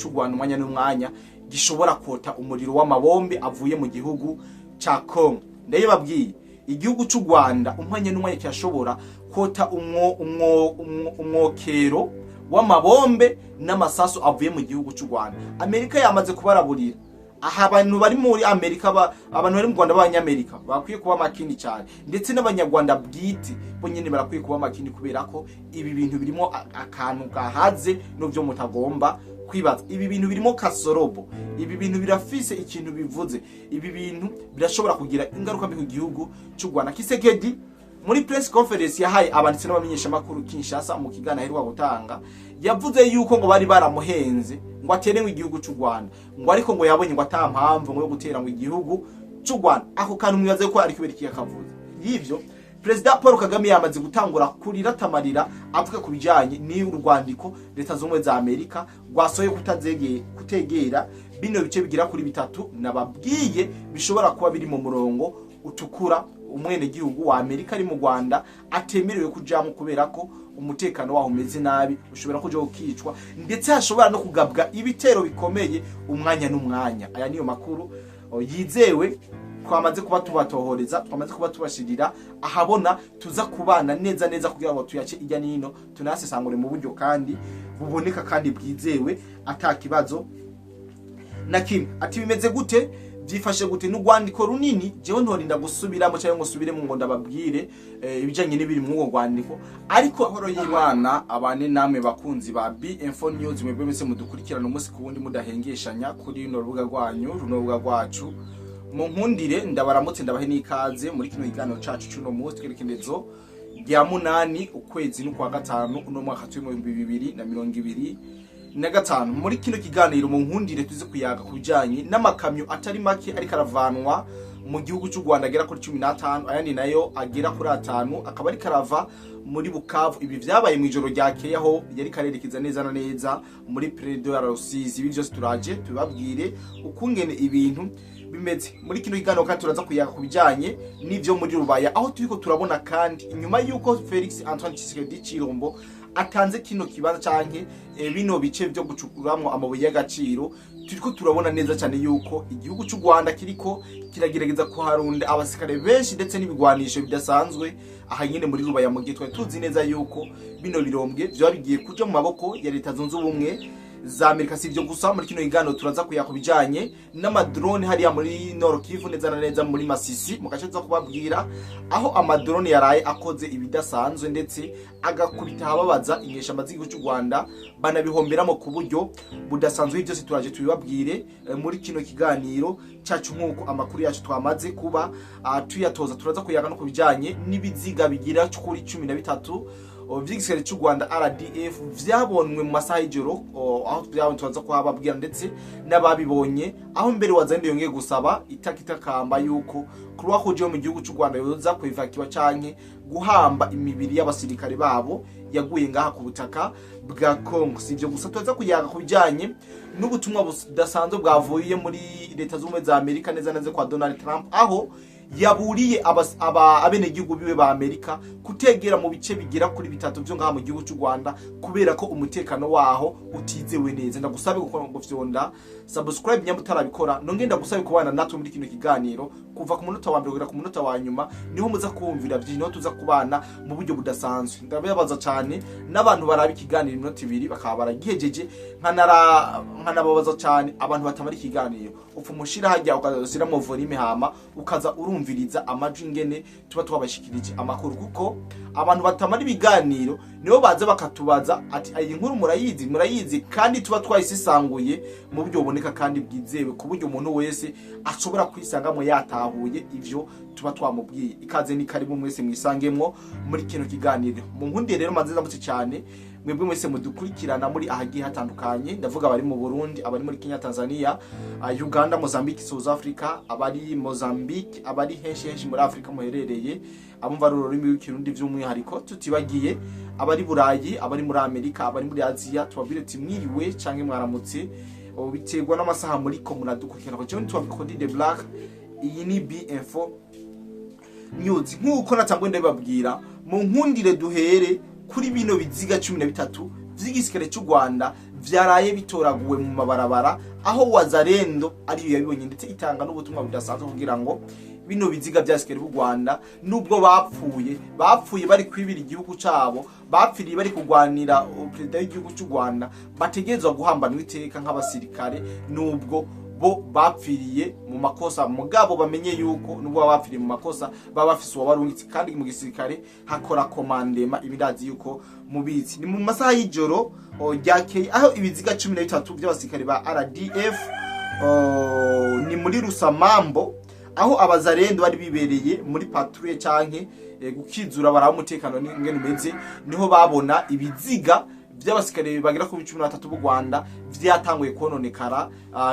cy'u Rwanda umwanya n'umwanya gishobora kota umuriro w'amabombe avuye mu gihugu ca Congo. Ndabibabwiye, igihugu cy'u Rwanda umwanya n'umwanya kirashobora kota umwokero w'amabombe n'amasasu avuye mu gihugu cy'u Rwanda. Amerika yamaze kubaraburira. Aha abantu bari muri Amerika, abantu bari mu Rwanda b'Abanyamerika bakwiye kuba makini cyane, ndetse n'Abanyarwanda bwite bo nyine barakwiye kuba makini, kubera ko ibi bintu birimo akantu gahaze n'ubyo mutagomba kwibaza. Ibi bintu birimo kasorobo, ibi bintu birafise ikintu bivuze, ibi bintu birashobora kugira ingaruka mbi ku gihugu cy'u Rwanda. Tshisekedi muri press conference yahaye abanditsi n'abamenyeshamakuru Kinshasa, mu kiganiro aheruka gutanga, yavuze yuko ngo bari baramuhenze ngo atere ngo igihugu cy'u Rwanda, ngo ariko ngo yabonye ngo ata mpamvu ngo yo gutera ngo igihugu cy'u Rwanda. Ako kantu mwibaze ko ari kubera iki yakavuze y'ivyo? Perezida Paul Kagame yamaze gutangura kurira atamarira, avuga ku bijyanye n'urwandiko Leta Zunze Ubumwe za Amerika rwasohoye kutegera bino bice bigera kuri bitatu nababwiye bishobora kuba biri mu murongo utukura umwenegihugu wa Amerika ari mu Rwanda atemerewe kujamo, kubera ko umutekano waho umeze nabi, ushobora kuja ukicwa, ndetse hashobora no kugabwa ibitero bikomeye umwanya n'umwanya. Aya niyo makuru yizewe twamaze kuba tubatohoreza, twamaze kuba tubashirira ahabona. Tuza kubana neza neza kugira ngo tuyace ijya nino, tunasesangure mu buryo kandi buboneka kandi bwizewe, ata kibazo na kimwe. Ati bimeze gute, byifashe gute? N'urwandiko runini, jewe ntorinda gusubiramo cyangwa ngo nsubiremo ngo ndababwire ibijanye n'ibiri muri urwo rwandiko. Ariko horo y'Imana abane namwe, bakunzi ba B Info News, mwebwe mwese mudukurikirana umunsi ku wundi mudahengeshanya kuri runo rubuga rwanyu, runo rubuga rwacu. Mu nkundire ndabaramutse, ndabahe n'ikaze muri kino kiganiro cacu c'uno munsi, twerekenezo rya 8, ukwezi n'ukwa gatanu, uno mwaka turi mu 2025. Muri kino kiganiro, mu nkundire tuze kuyaga ku bijanye n'amakamyo atari make ariko aravanwa mu gihugu cy'u Rwanda, agera kuri 15, ayandi nayo agera kuri 5 akaba ariko arava muri Bukavu. Ibi vyabaye mu ijoro ryakeye, aho yari karerekeza neza na neza muri Plaine de la Rusizi. Ibi byose turaje tubabwire ukungene ibintu bimeze muri kino kiganiro. Kandi turaza kuyaga ku bijanye n'ivyo muri Rubaya, aho turiko turabona kandi inyuma y'uko Felix Antoine Tshisekedi Tshilombo atanze kino kibanza canke bino bice byo gucukuramwo amabuye y'agaciro, turiko turabona neza cyane yuko igihugu cy'u Rwanda kiriko kiragerageza kuharunda abasirikare benshi ndetse n'ibigwanisho bidasanzwe aha nyine muri Rubaya, mu gihe twari tuzi neza yuko bino birombwe vyoba bigiye kuja mu maboko ya Leta Zunze Ubumwe za Amerika. Si ibyo gusa, muri kino kiganiro turaza kuya ku bijanye n'amadrone hariya muri Nord Kivu, neza na neza muri Masisi, mu gace tuza kubabwira aho amadrone yaraye akoze ibidasanzwe, ndetse agakubita ahababaza inyeshamba z'igihugu cy'u Rwanda, banabihomberamo ku buryo budasanzwe. Byose turaje tubibabwire muri kino kiganiro cyacu, nk'uko amakuru yacu twamaze kuba tuyatoza. Turaza kuyaga no ku bijanye n'ibiziga bigira kuri 13 vy'igisirikare cy'u Rwanda RDF vyabonwe mu masaha y'ijoro, aho byabonwe turaza kuhababwira ndetse n'ababibonye, aho mbere wazandi yongeye gusaba itakitakamba yuko Croix Rouge yo mu gihugu cy'u Rwanda yoza kuivakiwa canke guhamba imibiri y'abasirikare babo yaguye ngaha ku butaka bwa Congo. Si ibyo gusa, turaza kuyaga ku bijanye n'ubutumwa budasanzwe bwavuye muri Leta Z'Ubumwe za Amerika, neza neza kwa Donald Trump, aho yaburiye abenegihugu biwe ba Amerika kutegera mu bice bigera kuri bitatu byo ngaha mu gihugu cy'u Rwanda, kubera ko umutekano waho utizewe neza. Ndagusabe gukora ngo fyonda subscribe nyamba utarabikora, nongeye ndagusabe kubana natwe muri kino kiganiro kuva ku munota wa mbere kugera ku munota wa nyuma, niho muza kumvira byinshi, niho tuza kubana mu buryo budasanzwe. Ndababaza cyane n'abantu baraba ikiganiro iminota 2 bakaba baragihejeje, nkanababaza cyane abantu batamara ikiganiro. Upfa umushira hajya ukaziramo volume, hama ukaza urumviriza amajwi ingene tuba twabashikirije amakuru, kuko abantu batamara ibiganiro nibo baza bakatubaza ati: "Iyi nkuru murayizi, murayizi?" Kandi tuba twayisisanguye mu buryo buboneka kandi bwizewe, ku buryo umuntu wese ashobora kwisangamo yatahuye ivyo tuba twamubwiye. Ikaze ni karibu mwese mwisangemwo muri kino kiganiro. Mu nkundiye rero manze ndamutse cyane mwebwe mwese mudukurikirana muri ahagiye hatandukanye. Ndavuga abari mu Burundi, abari muri Kenya, Tanzania, Uganda, Mozambique, South Africa, abari Mozambique, abari henshi henshi muri Afrika muherereye, abumva ari ururimi rw'Ikirundi by'umwihariko, tutibagiye abari Burayi, abari muri Amerika, abari muri Aziya. Tubabwire ati mwiriwe canke mwaramutse, biterwa n'amasaha muriko muradukurikirana. Ko jewe nitwa Cody the Black, iyi ni B Info News. Nk'uko natangwe ndabibabwira, mu nkundire duhere kuri bino biziga 13 vy'igisirikare cy'u Rwanda. vyaraye bitoraguwe mu mabarabara, aho Wazalendo ariyo yabibonye, ndetse itanga n'ubutumwa budasanzwe kugira ngo bino biziga vy'abasirikare b'u Rwanda, nubwo bapfuye bari kwibira igihugu cabo, bapfiriye bari kurwanira perezida w'igihugu cy'u Rwanda, bategerezwa guhambanwa iteka nk'abasirikare, nubwo bo bapfiriye mu makosa. Mugabo bamenye yuko nubwo baba bapfiriye mu makosa, baba bafise uwabarungitse, kandi mu gisirikare hakora commandement. Ibirazi yuko mubizi. Ni mu masaha y'ijoro ryakeye aho ibiziga 13 by'abasirikare ba RDF ni muri Rusamambo, aho abazarendo bari bibereye muri patrouille canke gukizura baraba umutekano ngene umeze, niho babona ibiziga by'abasirikare bagera kuri 13 b'u Rwanda vyatanguye kononekara,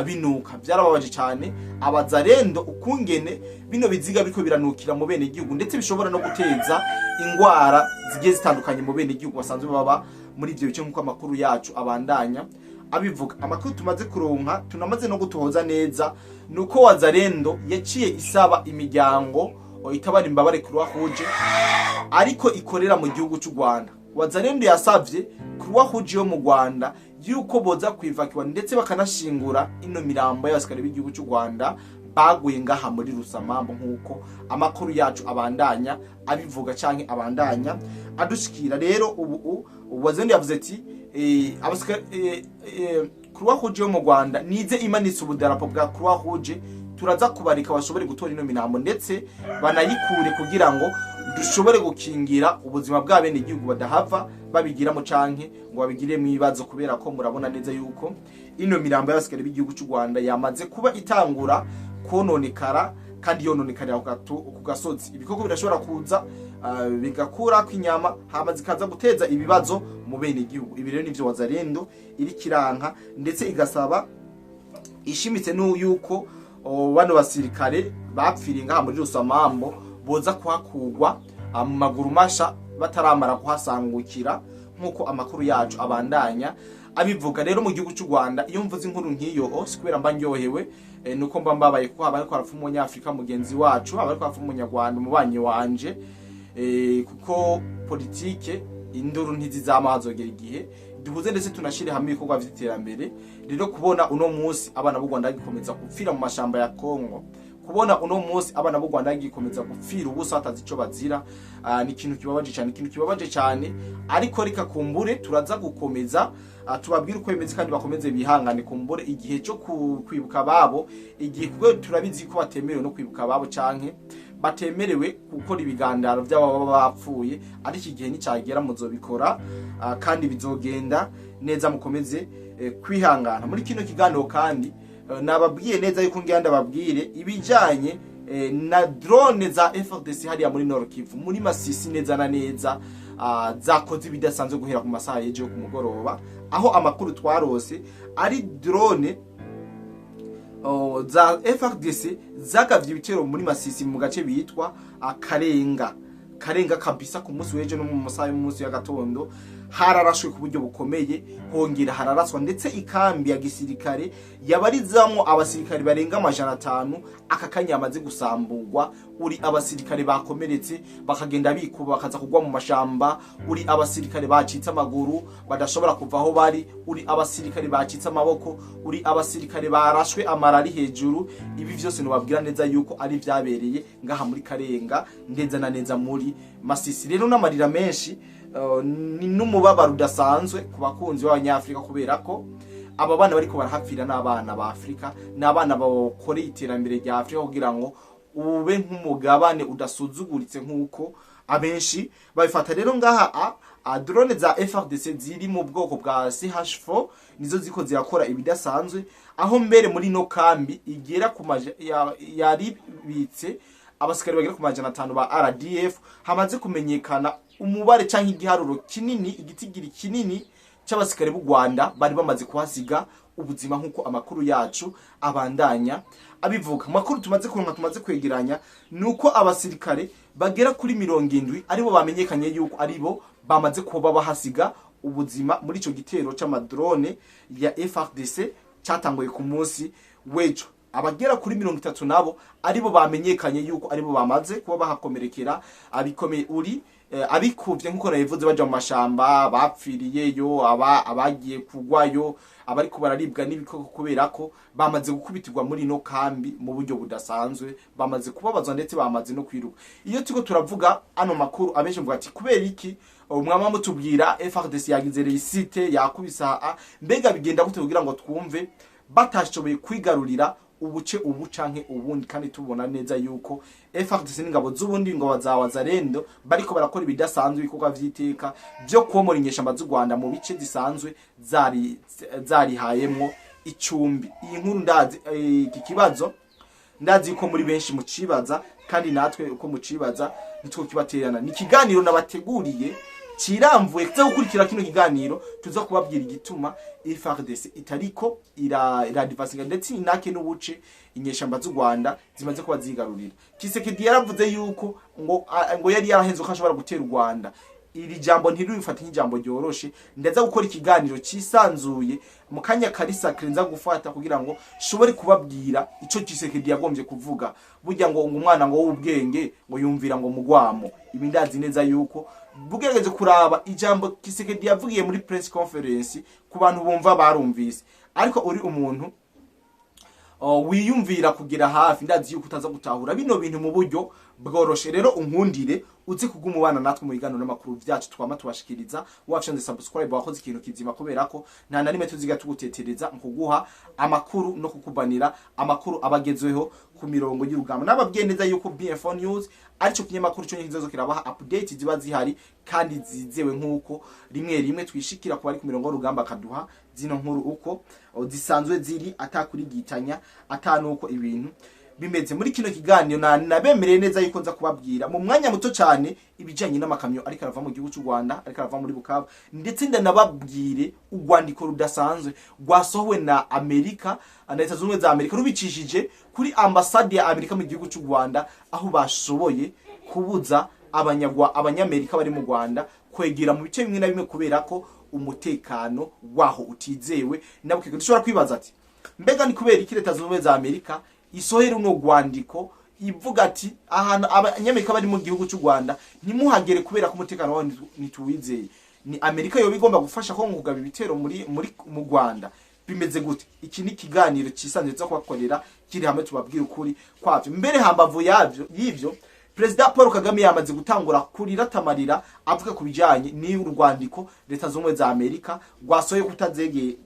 binuka. Byarababaje cyane abazarendo ukungene bino biziga biriko biranukira mu bene gihugu, ndetse bishobora no guteza ingwara zigiye zitandukanye mu bene gihugu basanzwe baba muri ivyo bice, nk'uko amakuru yacu abandanya abivuga. Amakuru tumaze kuronka, tunamaze no gutohoza neza, nuko Wazarendo yaciye isaba imiryango itabara imbabare Croix Rouge, ariko ikorera mu gihugu cy'u Rwanda. Wazarendo yasavye Croix Rouge yo mu Rwanda yuko boza kwivakiwa ndetse bakanashingura ino mirambo y'abasirikare b'igihugu cy'u Rwanda baguye ngaha muri Rusamambo, nk'uko amakuru yacu abandanya abivuga canke abandanya adushikira. Rero ubu Wazarendo yavuze ati abasirikare Croix Rouge yo mu Rwanda nize imanitse ubudarapo bwa Croix Rouge, turaza kubarika bashobore gutora ino mirambo ndetse banayikure, kugira ngo dushobore gukingira ubuzima bwa bene igihugu badahava babigiramo canke ngo babigiremo ibibazo, kubera ko murabona neza yuko ino mirambo y'abasirikare b'igihugu cy'u Rwanda yamaze kuba itangura kononekara, kandi yononekarira ku gasozi. Ibikoko birashobora kuza bigakura kw'inyama, hama zikaza guteza ibibazo mu bene igihugu. Ibi rero nivyo Wazarendo iri kiranka, ndetse igasaba ishimitse yuko bano basirikare bapfiriye ngaha muri Rusamambo boza kuhakurwa mu maguru masha bataramara kuhasangukira, nk'uko amakuru yacu abandanya abivuga. Rero mu gihugu cy'u Rwanda, iyo mvuze inkuru nk'iyo, si kubera mba ndyohewe, nuko mba mbabaye, kuko haba ariko harapfa umunyafrika mugenzi wacu, haba ariko harapfa umunyarwanda umubanyi wanje, kuko politike induru ntizizama, hazogera igihe duhuze ndetse tunashire hamwe ibikorwa vy'iterambere. Rero kubona uno munsi abana b'u Rwanda bagikomeza gupfira mu mashamba ya Kongo, kubona uno munsi abana b'u Rwanda bagikomeza gupfira ubusa batazi ico bazira, ni ikintu kibabaje cyane, ikintu kibabaje cyane. Ariko reka kumbure turaza gukomeza tubabwire uko bimeze, kandi bakomeze bihangane. Kumbure igihe cyo kwibuka babo, igihe, kuko turabizi ko batemerewe no kwibuka babo canke batemerewe gukora ibigandaro by'ababa bapfuye, ariko igihe nicagera muzobikora, kandi bizogenda neza. Mukomeze kwihangana. Muri kino kiganiro kandi nababwiye neza yuko ngira ndababwire ibijanye na drone za FARDC hariya muri Nord Kivu, muri Masisi neza na neza, zakoze ibidasanzwe guhera ku masaha y'ejo ku mugoroba, aho amakuru twarose ari drone za FARDC zagavye ibitero muri Masisi mu gace bitwa Karenga. Karenga kabisa, ku munsi w'ejo no mu masaha y'umunsi y'agatondo hararashwe ku buryo bukomeye, hongera hararaswa ndetse ikambi ya gisirikare yabarizamwo abasirikare barenga 500 aka kanya yamaze gusamburwa. Uri abasirikare bakomeretse bakagenda bikuba bakaza kugwa mu mashamba, uri abasirikare bacitse amaguru badashobora kuva aho bari, uri abasirikare bacitse amaboko, uri abasirikare barashwe amarari hejuru. Ibi vyose nobabwira neza yuko ari vyabereye ngaha muri Karenga neza na neza muri Masisi. Rero n'amarira menshi, ni n'umubabaro udasanzwe ku bakunzi b'abanyafrika, kubera ko aba bana bariko barahapfira n'abana ba Afrika, n'abana bakoreye iterambere rya Afrika kugira ngo ube nk'umugabane udasuzuguritse nk'uko abenshi babifata. Rero ngaha a drone za FARDC ziri mu bwoko bwa CH4 nizo ziko zirakora ibidasanzwe, aho mbere muri no kambi igera ku yaribitse abasikari bagera ku 500 ba RDF, hamaze kumenyekana umubare canke igiharuro kinini, igitigiri kinini c'abasikari b'u Rwanda bari bamaze kuhasiga ubuzima, nk'uko amakuru yacu abandanya abivuga. Amakuru tumaze kuronka, tumaze kwegeranya, nuko abasirikare bagera kuri 70 aribo bamenyekanye yuko aribo bamaze kuba bahasiga ubuzima muri ico gitero c'amadrone ya FARDC cyatanguye ku munsi w'ejo. Abagera kuri 30 nabo aribo bamenyekanye yuko aribo bamaze kuba bahakomerekera abikomeye. Uri Abikuvye nkuko nabivuze, baja mu mashamba bapfiriyeyo, aba abagiye kugwayo, abariko bararibwa n'ibikoko kubera ko bamaze gukubitirwa muri ino kambi mu buryo budasanzwe, bamaze kubabazwa ndetse bamaze no kwiruka. Iyo turiko turavuga ano makuru, abenshi mvuga ati: "Kubera iki mwama mutubwira FARDC yagize réussite, yakubisa a mbega bigenda gute kugira ngo twumve batashoboye kwigarurira ubuce ubu canke ubundi, kandi tubona neza yuko FARDC n'ingabo z'ubundi, ngo za Wazalendo, bariko barakora ibidasanzwe, ibikorwa vy'iteka vyo komora inyeshamba z'u Rwanda mu bice zisanzwe zari zarihayemwo icumbi?" Iyi nkuru ndazi, iki kibazo ndazi yuko muri benshi mucibaza, kandi natwe uko mucibaza nitwo kibaterana. Ni ikiganiro nabateguriye kiramvuye. Tuza gukurikira kino kiganiro, tuza kubabwira igituma FARDC itariko iradivasinga ndetse inake n'ubuce inyeshamba z'u Rwanda zimaze kuba zigarurira. Tshisekedi yaravuze yuko ngo yari yarahenzwe ko ashobora gutera u Rwanda. Iri jambo ntirubifate nk'ijambo ryoroshe. Ndaza gukora ikiganiro cisanzuye mu kanya kari sacré, nza gufata kugira ngo shobore kubabwira ico Tshisekedi yagombye kuvuga. Burya ngo umwana ngo w'ubwenge ngo yumvira ngo mugwamo. Ibi ndazi neza yuko bugerageje kuraba ijambo Tshisekedi yavugiye muri press conference, ku bantu bumva barumvise, ariko uri umuntu wiyumvira kugira hafi, ndazi yuko utaza gutahura bino bintu mu buryo bworoshe. Rero unkundire uze kugumubana natwe mu biganiro n'amakuru vyacu twama tubashikiriza. Wafyonze subscribe, wakoze ikintu kizima, kubera ko nta na rimwe tuziga tugutetereza mu kuguha amakuru no kukubanira amakuru abagezweho ku mirongo y'urugamba. Nababwiye neza yuko BF4 News arico kinyamakuru cyo kizozo kirabaha update ziba zihari kandi zizewe, nkuko rimwe rimwe twishikira ku bari ku mirongo y'urugamba akaduha zino nkuru uko zisanzwe ziri, atakurigitanya, atanuko ibintu bimeze. Muri kino kiganiro nabemereye neza yuko nza kubabwira mu mwanya muto cyane ibijanye n'amakamyo ariko arava mu gihugu cy'u Rwanda, ariko arava muri Bukavu, ndetse ndanababwire urwandiko rudasanzwe rwasohowe na Amerika na Leta Zunze Ubumwe za Amerika rubicishije kuri ambasade ya Amerika mu gihugu cy'u Rwanda, aho bashoboye kubuza abanyamerika bari mu Rwanda kwegera mu bice bimwe na bimwe kubera ko umutekano waho utizewe. Nabwo dushobora kwibaza ati: "Mbega ni kubera iki Leta Zunze Ubumwe za Amerika isohera uno rwandiko ivuga ati ahantu abanyamerika bari mu gihugu cy'u Rwanda ntimuhagere kubera ko umutekano waho ntituwizeye?" Ni Amerika yoba igomba gufasha ko kugaba ibitero muri mu Rwanda? Bimeze gute? Iki ni ikiganiro cisanzwe cyo kubakorera kiri hamwe, tubabwira ukuri kwavyo. Mbere hambavu yavyo y'ivyo, Perezida Paul Kagame yamaze gutangura kurira tamarira avuga ku bijanye n'urwandiko Leta Zunze Ubumwe za Amerika rwasohoye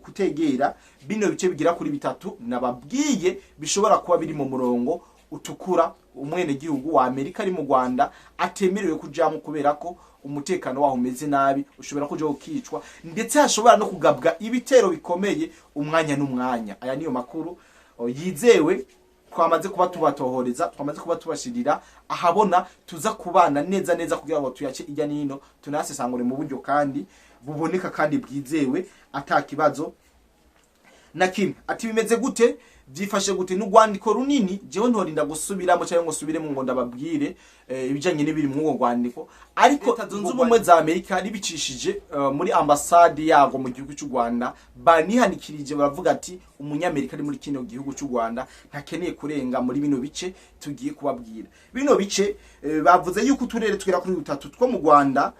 kutegera bino bice bigira kuri bitatu nababwiye bishobora kuba biri mu murongo utukura, umwene gihugu wa Amerika ari mu Rwanda atemerewe kujamo kubera ko umutekano waho umeze nabi, ushobora kuja ukicwa, ndetse hashobora no kugabwa ibitero bikomeye umwanya n'umwanya. Aya niyo makuru yizewe twamaze kuba tubatohoreza, twamaze kuba tubashirira ahabona. Tuza kubana neza neza kugira ngo tuyace ijya nino, tunasesangure mu buryo kandi buboneka kandi bwizewe, ata kibazo na kimwe. Ati bimeze gute? Byifashe gute? N'urwandiko runini, jewe ntorinda gusubiramo cyangwa ngo subiremo ngo ndababwire ibijanye n'ibiri muri urwo rwandiko, ariko Leta Zunze Ubumwe za Amerika ribicishije muri ambasade yago mu gihugu cy'u Rwanda banihanikirije, baravuga ati umunyamerika ari muri kino gihugu cy'u Rwanda ntakeneye kurenga muri bino bice tugiye kubabwira. Bino bice bavuze yuko uturere tugera kuri dutatu two mu Rwanda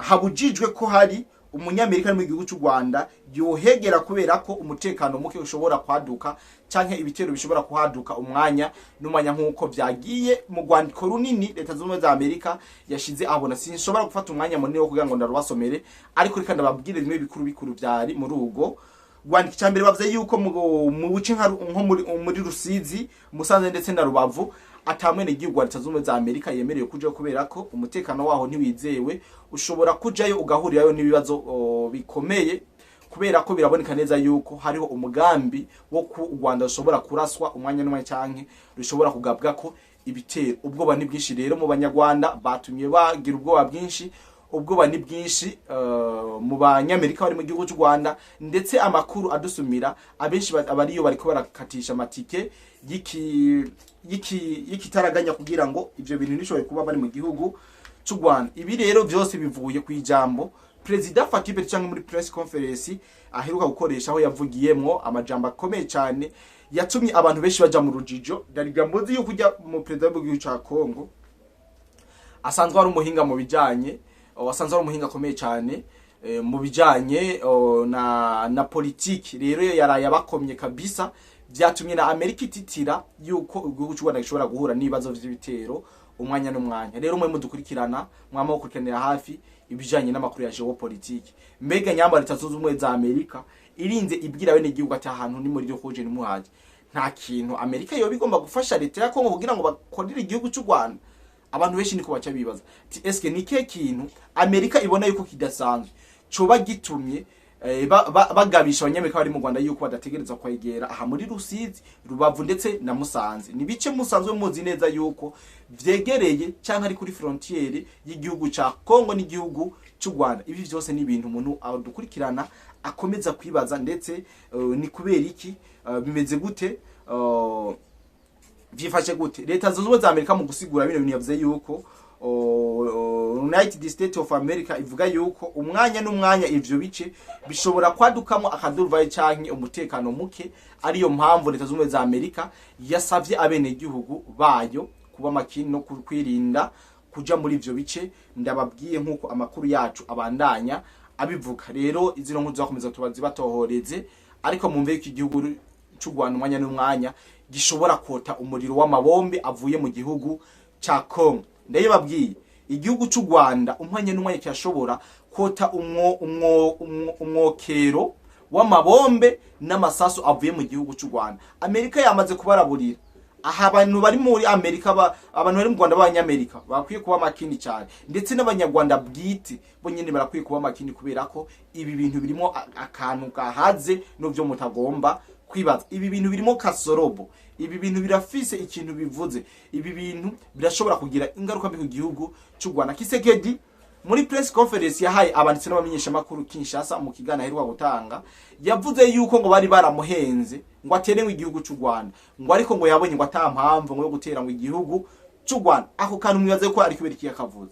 habujijwe ko hari umunyamerika ari mu gihugu cy'u Rwanda yohegera kubera ko umutekano muke ushobora kwaduka canke ibitero bishobora kuhaduka umwanya n'umwanya, nk'uko vyagiye mu rwandiko runini Leta Zunze Ubumwe za Amerika yashize abona. Sinshobora gufata umwanya munini wo kugira ngo ndarubasomere, ariko reka ndababwire bimwe bikuru bikuru vyari muri ubwo rwandiko. Icya mbere, bavuze yuko mu buce nko muri Rusizi, Musanze ndetse na Rubavu atamwene gihugu wa Leta Zunze Ubumwe za Amerika yemerewe kujayo kubera ko umutekano waho ntiwizewe, ushobora kujayo ugahurirayo n'ibibazo bikomeye, kubera ko biraboneka neza yuko hariho umugambi wo ku u Rwanda rushobora kuraswa umwanya n'umwanya canke rushobora kugabwa ko ibitero. Ubwoba ni bwinshi rero mu Banyarwanda, batumye bagira ubwoba bwinshi. Ubwoba ni bwinshi mu Banyamerika bari mu gihugu cy'u Rwanda, ndetse amakuru adusumira abenshi abariyo bariko barakatisha amatike y'ikitaraganya kugira ngo ivyo bintu ntibishobore kuba bari mu gihugu cy'u Rwanda. Ibi rero byose bivuye ku ijambo Perezida Fatih cyangwa muri press conference aheruka gukoresha, aho yavugiyemwo amajambo akomeye cyane yatumye abantu benshi baja mu rujijo. Ndariga muzi yuko ujya mu perezida w'igihugu ca Congo Asanzwe ari umuhinga mu bijanye, asanzwe ari umuhinga akomeye cyane mu bijanye na politiki. Rero yaraye abakomye kabisa, vyatumye na Amerika ititira yuko igihugu cy'u Rwanda gishobora guhura n'ibibazo vy'ibitero umwanya n'umwanya. Rero mwe mudukurikirana, mwama gukurikiranira hafi ibijanye n'amakuru ya geopolitique, mbega nyamba Leta Zunze Ubumwe za Amerika irinze ibwira bene igihugu ati ahantu ni muri rouge nimuhaje, nta kintu Amerika yoba igomba gufasha leta ya Kongo kugira ngo bakorere igihugu cy'u Rwanda? Abantu benshi niko baca bibaza ati eske ni kihe kintu Amerika ibona yuko kidasanzwe coba gitumye bagabisha abanyamerika bari mu Rwanda yuko badategereza kwegera aha muri Rusizi, Rubavu ndetse na Musanze? Ni bice musanzwe muzi neza yuko vyegereye canke ari kuri frontière y'igihugu ca Kongo n'igihugu cy'u Rwanda. Ibi vyose ni ibintu umuntu adukurikirana akomeza kwibaza, ndetse ni kubera iki, bimeze gute, vyifashe gute? Leta Zunze Ubumwe za Amerika mu gusigura bino bintu yavuze yuko United States of America ivuga yuko umwanya n'umwanya ivyo bice bishobora kwadukamo akaduruvayo canke umutekano muke, ariyo mpamvu Leta Zunze Ubumwe za Amerika yasavye abenegihugu bayo kuba makini no kwirinda kuja muri ivyo bice ndababwiye, nk'uko amakuru yacu abandanya abivuga. Rero izino nkuru tuzakomeza tubazibatohoreze, ariko mumve yuko igihugu cy'u Rwanda umwanya n'umwanya gishobora kota umuriro w'amabombe avuye mu gihugu ca Congo. Ndayibabwiye, igihugu cy'u Rwanda umwanya n'umwanya kirashobora kota umwokero w'amabombe n'amasasu avuye mu gihugu cy'u Rwanda. Amerika yamaze kubaraburira. Aha abantu bari muri Amerika, abantu bari mu Rwanda b'Abanyamerika bakwiye kuba makini cyane, ndetse n'Abanyarwanda bwite bo nyene barakwiye kuba makini, kubera ko ibi bintu birimo akantu gahaze n'uvyo mutagomba kwibaza. Ibi bintu birimo kasorobo, ibi bintu birafise ikintu bivuze, ibi bintu birashobora kugira ingaruka mbi ku gihugu cy'u Rwanda. Tshisekedi muri press conference yahaye abanditsi n'abamenyeshamakuru Kinshasa, mu kiganiro aheruka gutanga, yavuze yuko ngo bari baramuhenze ngo atere ngo igihugu cy'u Rwanda, ngo ariko ngo yabonye ngo ata mpamvu ngo yo gutera ngo igihugu cy'u Rwanda. Ako kantu mwibaze ko ari kubera iki yakavuze?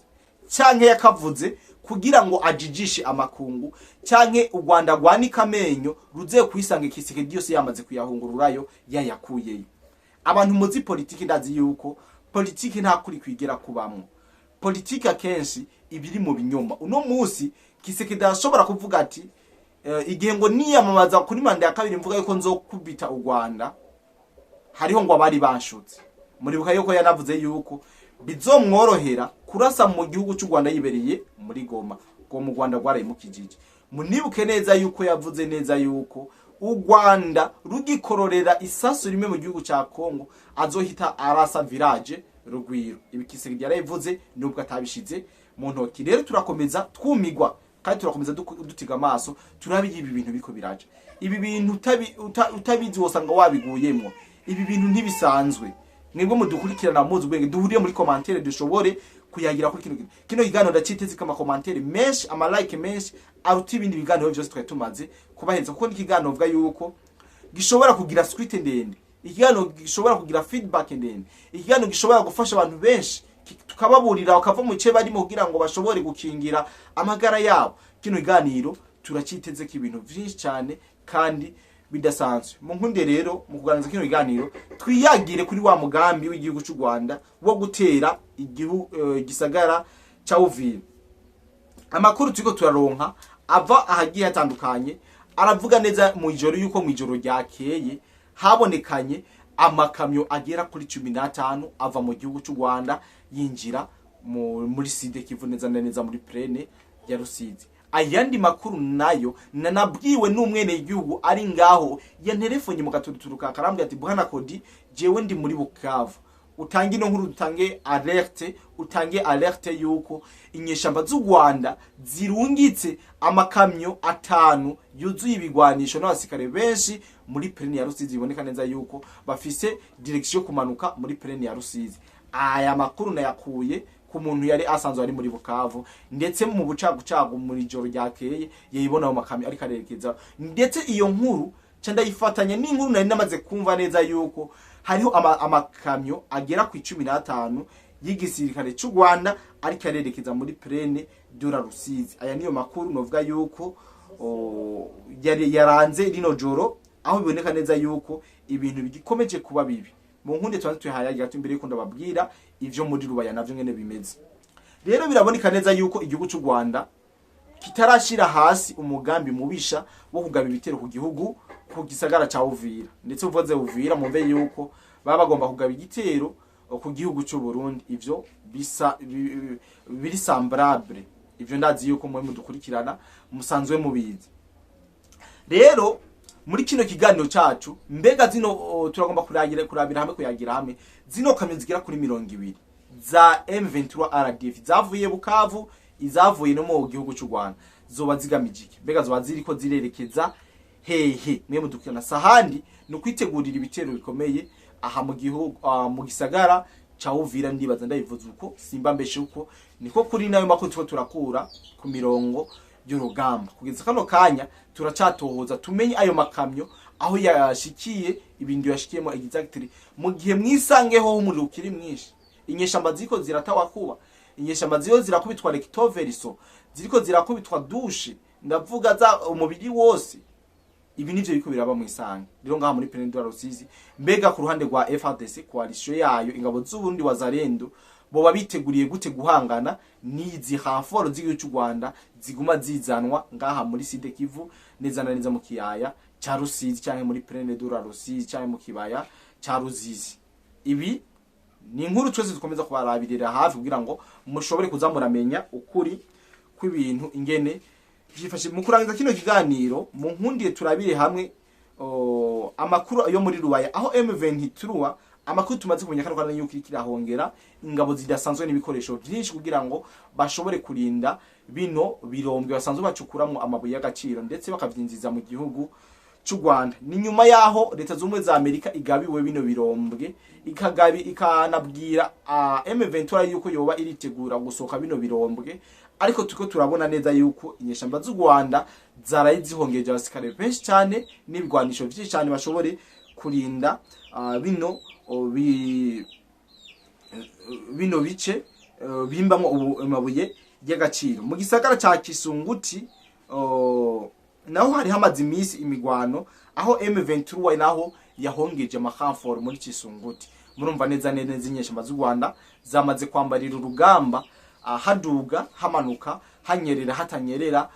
Canke yakavuze kugira ngo ajijishe amakungu, canke u Rwanda rwanika amenyo ruze kwisanga Tshisekedi yose yamaze kuyahungururayo, yayakuyeyo? Abantu muzi politiki, ndazi yuko politiki nta kuri kwigera kubamwo. Politiki akenshi ibiri mu binyoma. Uno munsi Tshisekedi arashobora kuvuga ati igihe ngo niyamamaza kuri manda ya kabiri mvuga yuko nzokubita u Rwanda, hariho ngo abari banshutse. Muribuka yuko yanavuze yuko bizomworohera kurasa mu gihugu cy'u Rwanda yibereye muri Goma, ngo mu Rwanda rwarayimukijije. Munibuke neza yuko yavuze neza yuko u Rwanda rugikororera isasu rimwe mu gihugu cya Kongo azohita arasa Village Rugwiro. Ibi Tshisekedi yarabivuze nubwo atabishize mu ntoki. Rero turakomeza twumigwa kandi turakomeza dutiga amaso turabe ibi bintu biko biraje. Ibi bintu utabizi wosanga wabiguyemwo. Ibi bintu ntibisanzwe. Mwebwe mudukurikirana muzi ubwenge, duhuriye muri commentaire dushobore kuyagira kuri kino kintu. Kino kiganiro ndaciteze ko ama commentaire menshi, ama like menshi aruta ibindi biganiro byose twari tumaze kubaheza, kuko ni ikiganiro mvuga yuko gishobora kugira suite ndende, ikiganiro gishobora kugira feedback ndende, ikiganiro gishobora gufasha abantu benshi, tukababurira bakava mu bice barimo kugira ngo bashobore gukingira amagara yabo. Kino kiganiro turaciteze ko ibintu vyinshi cyane kandi bidasanzwe. Mu nkunde rero, mu kuganiriza kino kiganiro, twiyagire kuri wa mugambi w'igihugu cy'u Rwanda wo gutera igihu gisagara ca Uvira. Amakuru turiko turaronka ava ahagiye hatandukanye aravuga neza mu ijoro yuko mu ijoro ryakeye habonekanye amakamyo agera kuri 15 ava mu gihugu cy'u Rwanda yinjira muri Sud Kivu, neza na neza muri plaine ya Rusizi. Ayandi makuru nayo nanabwiwe n'umwene igihugu ari ngaho, yanterefonye mu gaturuturuka, karambwira ati: "Bwana Kodi, jewe ndi muri Bukavu, utange ino nkuru, utange alerte, utange alerte yuko inyeshamba z'u Rwanda zirungitse amakamyo 5 yuzuye ibigwanisho n'abasirikare benshi muri plaine ya Rusizi. Biboneka neza yuko bafise direction yo kumanuka muri plaine ya Rusizi." Aya makuru nayakuye ku muntu yari asanzwe ari muri Bukavu, ndetse mu bucagucagu muri joro ryakeye yayibona mu makamyo ariko arerekeza. Ndetse iyo nkuru ca ndayifatanya n'inkuru nari namaze kumva neza yuko hariho amakamyo agera ku 15 y'igisirikare cy'u Rwanda ariko arerekeza muri plaine de la Rusizi. Aya niyo makuru novuga yuko yari yaranze rino joro, aho biboneka neza yuko ibintu bigikomeje kuba bibi. Mu nkunde tubanze tuhayagira gato imbere yuko ndababwira ivyo muri Rubaya navyo ngene bimeze. Rero biraboneka neza yuko igihugu cy'u Rwanda kitarashira hasi umugambi mubisha wo kugaba ibitero ku gihugu, ku gisagara ca Uvira. Ndetse uvuze Uvira, mumve yuko baba bagomba kugaba igitero ku gihugu cy'u Burundi. Ivyo bisa biri semblable, ivyo ndazi yuko mwe mudukurikirana musanzwe mubizi. Rero muri kino kiganiro cacu, mbega zino turagomba kurabira hamwe, kuyagira hamwe zino kamyo zigera kuri 20 za M23 RDF zavuye Bukavu, izavuye no mu gihugu cy'u Rwanda, zoba zigamije iki? Mbega zoba ziriko zirerekeza hehe? Mwe mudukurikirana, sahandi ni ukwitegurira ibitero bikomeye aha mu gihugu, mu gisagara ca Uvira. Ndibaza ndabivuze uko, simba mbeshe uko niko kuri nayo makuru tuko turakura ku mirongo y'urugamba. Kugeza kano kanya turacatohoza tumenye ayo makamyo aho yashikiye, ibintu yashikiyemo exactly, mu gihe mwisangeho umuriro ukiri mwinshi, inyeshamba ziko ziratawa kuba inyeshamba ziko zirakubitwa recto-verso, ziriko zirakubitwa douche, ndavuga za umubiri wose. Ibi nivyo biriko biraba mu Isange rero ngaha muri Plaine de la Rusizi. Mbega ku ruhande rwa FARDC, coalition yayo, ingabo z'Uburundi, Wazalendo, boba biteguriye gute guhangana n'izi renfort z'igihugu cy'u Rwanda ziguma zizanwa ngaha muri Sud Kivu, neza na neza mu kiyaya ca Rusizi, canke muri Plaine de la Rusizi, canke mu kibaya ca Ruzizi? Ibi ni inkuru twese dukomeza kubarabirira hafi kugira ngo mushobore kuza muramenya ukuri kw'ibintu ingene vyifashe. Mu kurangiza kino kiganiro, mu nkundiye turabire hamwe amakuru yo muri Rubaya, aho M23, amakuru tumaze kumenya kano kanya yuko iriko irahongera ingabo zidasanzwe n'ibikoresho vyinshi kugira ngo bashobore kurinda bino birombwe basanzwe bacukuramwo amabuye y'agaciro, ndetse bakavyinjiza mu gihugu c'u Rwanda. Ni nyuma yaho Leta Z'Ubumwe za Amerika igabiwe bino birombwe, ikagabi ikanabwira M23 yuko yoba iritegura gusohoka bino birombwe. Ariko turiko turabona neza yuko inyeshamba z'u Rwanda zaraye zihongeje abasirikare benshi cyane n'ibigwanisho vyinshi cyane, bashobore kurinda bino bice bimbamwo amabuye y'agaciro. Mu gisagara ca Kisunguti naho hari hamaze iminsi imigwano, aho M23 naho yahongeje ama renfort muri Kisunguti. Murumva neza neza inyeshamba z'u Rwanda zamaze kwambarira urugamba, haduga hamanuka, hanyerera hatanyerera,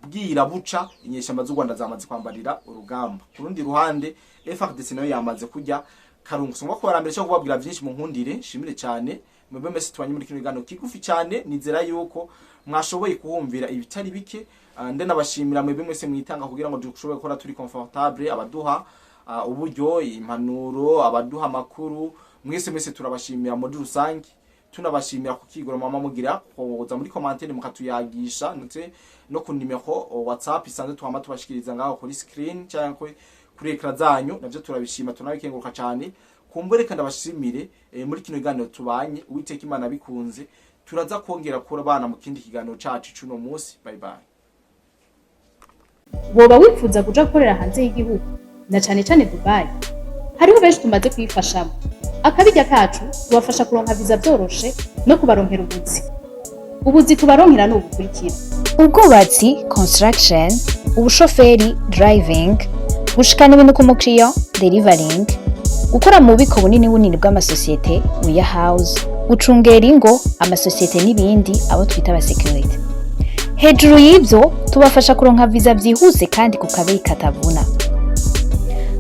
bwira buca, inyeshamba z'u Rwanda zamaze kwambarira urugamba. Ku rundi ruhande, FARDC nayo yamaze kujya karungu. Singwa ko barambere cyo kubabwira byinshi, mu nkundire shimire cyane mwebwe mwese tubanye muri kino kiganiro kigufi cyane. Nizera yuko mwashoboye kuhumvira ibitari bike. Nde nabashimira mwebwe mwese mwitanga kugira ngo dushobore gukora turi confortable, abaduha uburyo, impanuro, abaduha amakuru, mwese mwese turabashimira muri rusange. Tunabashimira kukigura mama mugira kuza muri commentaire mukatuyagisha, ndetse no ku nimero WhatsApp isanzwe twama tubashikiriza ngaho kuri screen cyangwa kuri écran zanyu. Navyo turabishima, tunabikenguruka cyane. Kumbure kandi abashimire muri kino kiganiro tubanye. Uwiteka Imana bikunze, turaza kongera kurabana mu kindi kiganiro cacu cuno munsi. Bye bye. Woba wifuza kuja gukorera hanze y'igihugu, na cane cane Dubai? Hariho benshi tumaze kuyifashamo. Akabirya kacu tubafasha kuronka viza vyoroshe no kubaronkera ubuzi. Ubuzi tubaronkera ni ubukurikira: ubwubatsi, construction, ubushoferi, driving, gushikana ibintu ku mukiriya, delivering, gukora mu bubiko bunini bunini bw'amasosiyete, warehouse, gucungera ingo, amasosiyete n'ibindi, abo twita aba security. Hejuru y'ibyo, tubafasha kuronka viza byihuse kandi ku kabeyi katavuna.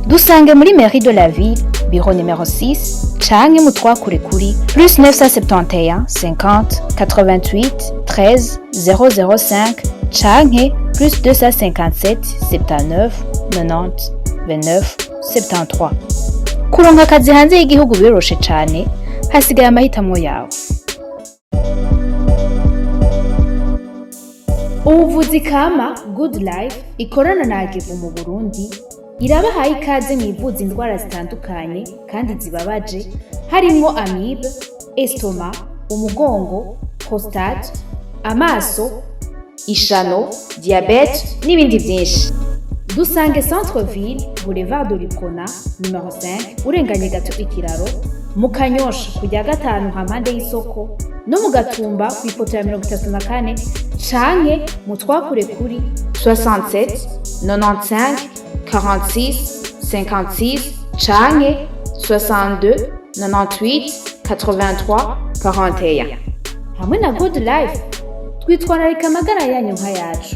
Dusange muri mairie de la ville, bureau numéro 6, canke mutwakure kuri +971 50 88 13 005 canke +257 79 90 29 73. Kuronka akazi hanze y'igihugu biroroshe cane, hasigaye amahitamo yawe. Ubuvuzi kama Good Life ikorana na Agevu mu Burundi irabahaye ikaze mu ivuza indwara zitandukanye kandi zibabaje, harimwo amibe, estomac, umugongo, prostate, amaso, ishano, diabète n'ibindi byinshi. Dusange Centre Ville, Boulevard de l'Uprona numéro 5, urenganye gato ikiraro, mu Kanyosha kujya gatanu hampande y'isoko, no mu Gatumba ku ipoto ya 34, canke mu twakure kuri 67 95 46 56 canke 62 98 83 41. Hamwe na Good Life, twitwararika amagara yanyu nk'ayacu.